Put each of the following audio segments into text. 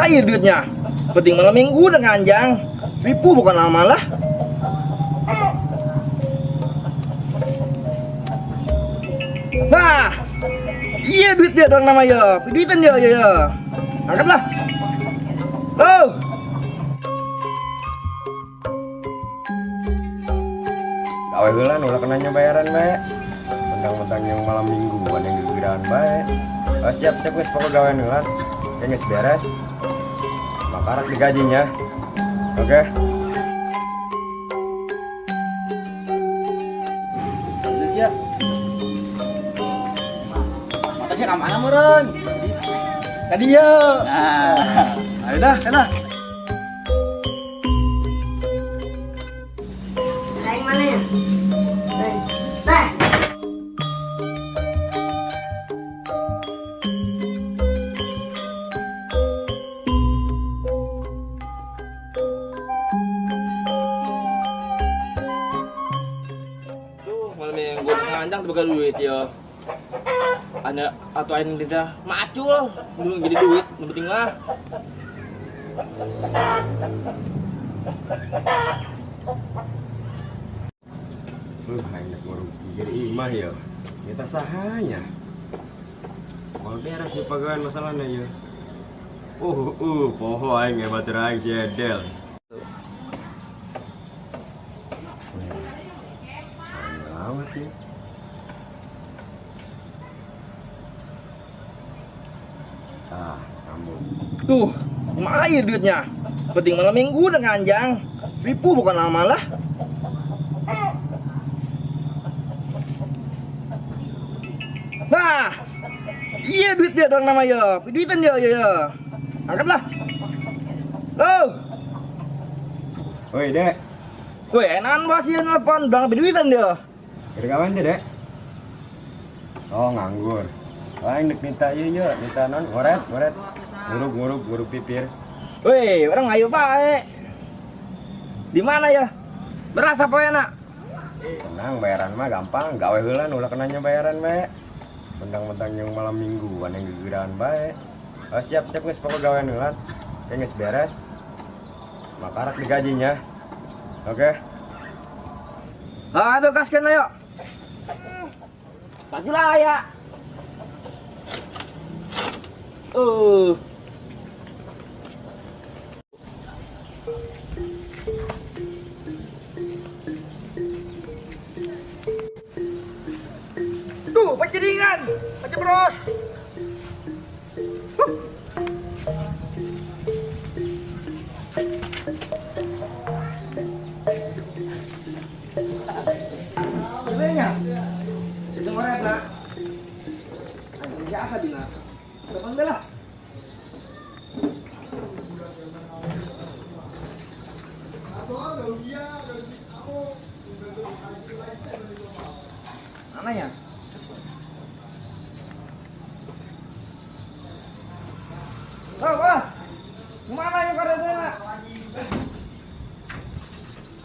Lumayan duitnya. Penting malam minggu udah nganjang. Ripu bukan lama lah. Nah, iya duit dia dong namanya. Duitan dia ya ya. Angkatlah. Oh. Gawe heula nu ulah kenanya bayaran bae. Mentang-mentang yang malam mingguan yang gegeran bae. Oh, siap-siap geus pokok gawean heula. Oke geus beres. Makarak digajinya. Oke. Ya. Makasih ka mana meureun? Ka dieu. Nah, ayo dah, dah. Aing mana ya? Teh. Tuh, malam minggu nganjang tuh buka duit ya. Ada atau aing tidak macul, belum jadi duit, yang penting mah. Aing nguruk jadi imah ya. Kita sahanya. Mau beres sih pegawai masalahnya ya. Poho aing batur aing si Edel. Lawat ya. Ah, kamu. Tuh, lumayan duitnya. Penting malam minggu udah nganjang. Ripu bukan lama lah. Nah, iya duit dia dong namanya. Duitan dia ya ya. Angkatlah. Oh. Woi, Dek. Woi, enakan bos ya nelpon, bang duitan dia. Kawan deh, Dek. Oh, nganggur. Lain dek minta ieu ye, minta non ngoret, ngoret. Nguruk, nguruk pipir. Woi, orang ayo bae. Di mana ya? Beras apa enak? Tenang, bayaran mah gampang, gawe heula nu ulah kenanya bayaran bae. Mentang-mentang yang malam mingguan yang gegeran bae. Oh, siap-siap geus pokok gawean heula. Oke geus beres. Makarak digajinya. Oke. Ah, tuh kaskeun ayo. Pagilah ya. Tuh, penjaringan, pencebros. Gimana? Itu ngoret, nak. Ayo, biasa dina. Depan lah. Mana ya? Oh, bos. Kemana ya karetnya, nak?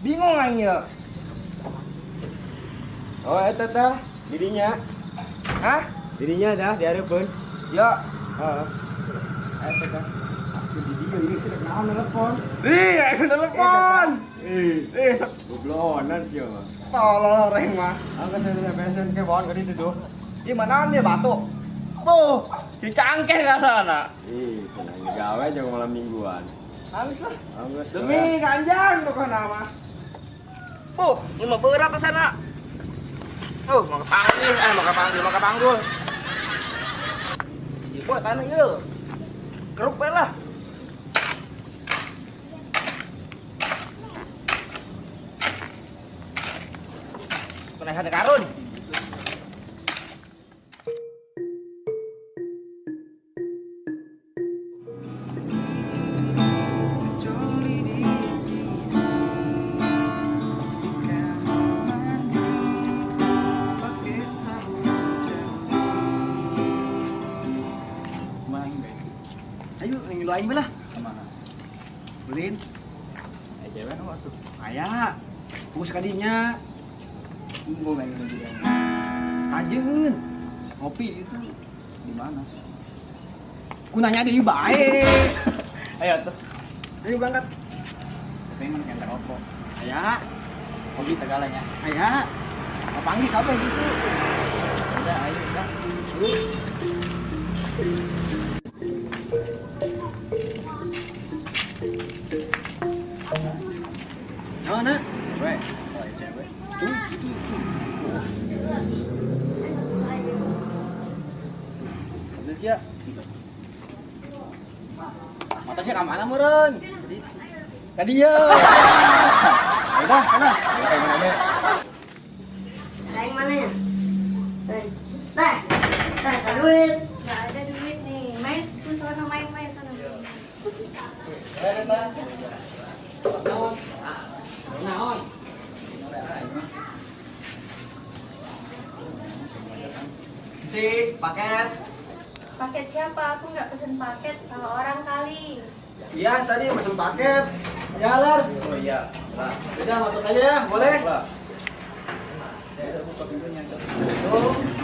Bingung aing ya. Oh, eta tah dirinya. Hah? Dirinya dah dihareupeun. Ya. Heeh. Eta tah. Di dieu ieu sih naon nelpon. Ih, aku nelpon. Ih, sok goblonan sih mah. Tolol orang mah. Angkat saya pesen ke bawaan ke ditu tuh. Ih, mana dia batuk. Tuh, dicangkeh ka sana. Ih, tenang gawe jangan malam mingguan. Habis lah. Angges demi kanjang pokoknya mah. Buh, ini mah berat ke sana. Oh, mau ke panggil, mau ke panggil, mau ke panggul. Buat tanah ieu. Keruk bae lah. Penahan karun. Ayo, ngilu aing lah. Kemana? Ulin. Cewek nu atuh. Aya. Fokus ka dinya. Gua main dulu. Kajeun. Ngopi itu di mana? Ku nanya deui bae. Ayo tuh. Ayo berangkat. Tapi mana yang rokok. Aya, Hobi segalanya. Aya. Panggil kabeh gitu. Udah, ayo udah. Mana? Cewek. Oh, cewek. Tuh, tuh, tuh. Ya. Mata sih ka mana meureun? Tadi ya. Udah, sana. Kayak mana? Sayang mana ya? Teh, teh, teh, ada duit. Nggak ada duit nih. Main tuh sana, main-main sana. Naon? Si, paket. Paket siapa? Aku nggak pesen paket sama orang kali. Iya, tadi pesen paket. Ya, Lar. Oh iya. Lah. Udah masuk aja ya, boleh? Lah. Ya, udah buka pintunya. Tuh.